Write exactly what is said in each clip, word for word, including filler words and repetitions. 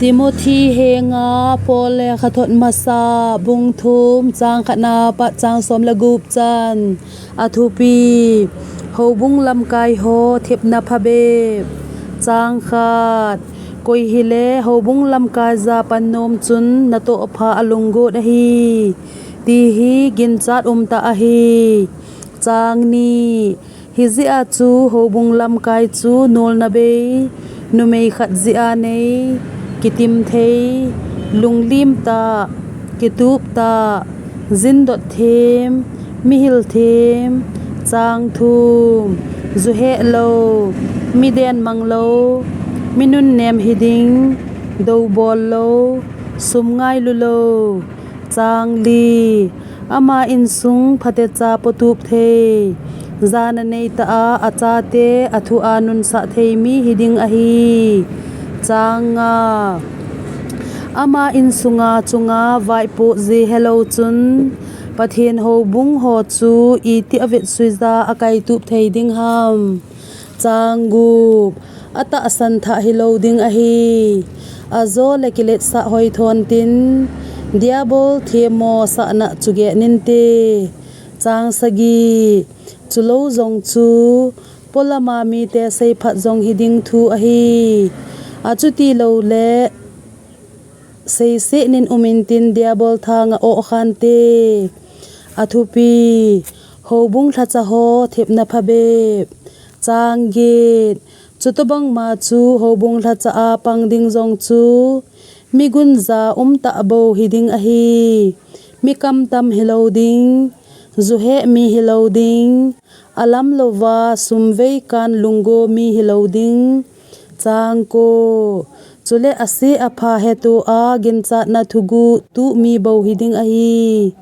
Timothy henga Paul lekhathot masa, bung thum, chang khatna pat chang som le gup chan. A thupi: Houbung lamkai ho thepna phabep. Chang khat: Koi hile houbung lamkai ja pannom chun natoh pha alunggot ahi, ti hi ginchat umtah ahi. Chang ni: Hijeh a chu houbung lamkai chu nolna bei, numei khat jeh a nei, kitim thei, lunglim tah, kitup tah, jindot them, mihil them. Chang thum: Ju heh lou, mi den mang lou, mi nunnem hiding, dou bol lou, sum ngailu lou. Chang li: Ama insung phatecha potup thei, jana neitah a achate athu a nunsah thei mi hiding ahi. Chang nga: Ama insunga chunga vaipoh ji helou chun Pathen houbung ho chu iti avetsuija akaitup thei ding ham? Chang gup: Atahsan thah hilou ding ahi. Ajo le kiletsah hoithon tin, Diabol themmo sahna chu geh ninte. Chang sagi: Chulou jong chu polama mite seiphat jong hiding thu ahi. Achuti loule seiseh nin um intin, Diabol thanga ohkhante. A thupi: Houbung lhacha ho thepna phabep. Chang get: Chutobangma chu houbung lhacha a pang ding jong chu mi gunja umtah bou hiding ahi. Mi kamtam hilou ding, ju heh mi hilou ding, alam louva sum vei kan lunggo mi hilou ding. Chang ko: Chule ase apha hetoh a ginchatna thuguh tuh mi bou hiding ahi.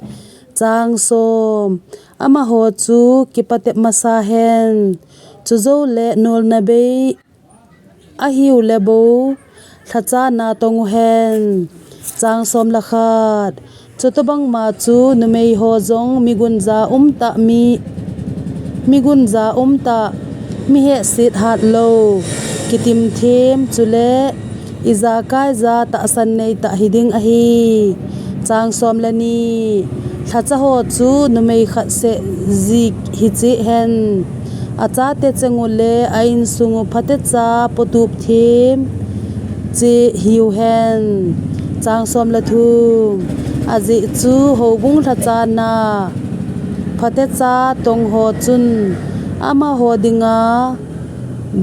Chang som: Amaho chu kipatep masa hen. Chujou le nolna bei ahiu le bou lhacha natong uhen. Chang som le khat: Chutobangma chu numei ho jong mi gunja umtah mi, mi gunja umtah, mi hehset hatlou, kitim them, chule ijakai ja tahsan neitah hiding ahi. Chang som le ni: Lhacha ho chu numei khat seh ji hicheh hen. Achate cheng u le a insung u phatecha potup them cheh hiu hen. Chang som le thum: Ajeh chu houbung lhacha na phatecha tong ho chun amaho dinga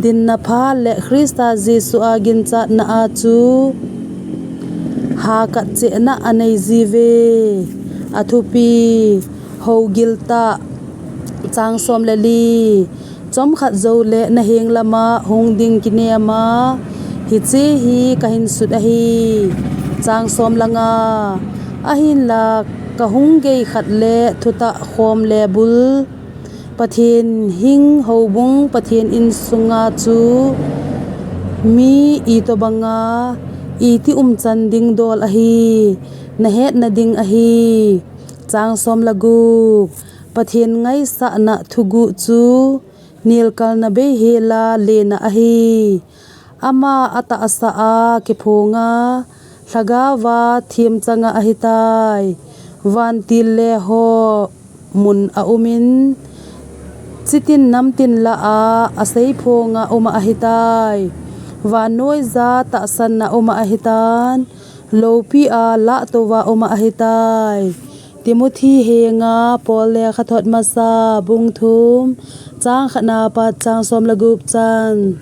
dinna pha le Christa Jesu a ginchatna a chu hakat chehna anei jiuve. A thupi: Hougil tah. Chang som le li: Chomkhat jou le naheng lama hung ding kinem a, hiche hi kahin sut ahi. Chang som le nga: Ahinla kahung gei khat le thutah khom le bul, Pathen hing houbung Pathen insunga chu mi itobanga iti umchan ding dol ahi, nahetna ding ahi. Chang som le gup: Pathen ngaisahna thuguh chu nelkalna bei hela lena ahi. Ama atahsa a kiphonga, lhagaova themchanga ahitai. Vantil le ho mun a umin, chitin namtin lah a aseiphonga uma ahitai. Vannoija tahsanna uma ahitan, loupi a lahtouva uma ahitai. Timothy henga Paul lekhathot masa, bung thum, chang khatna pat chang som le gup chan.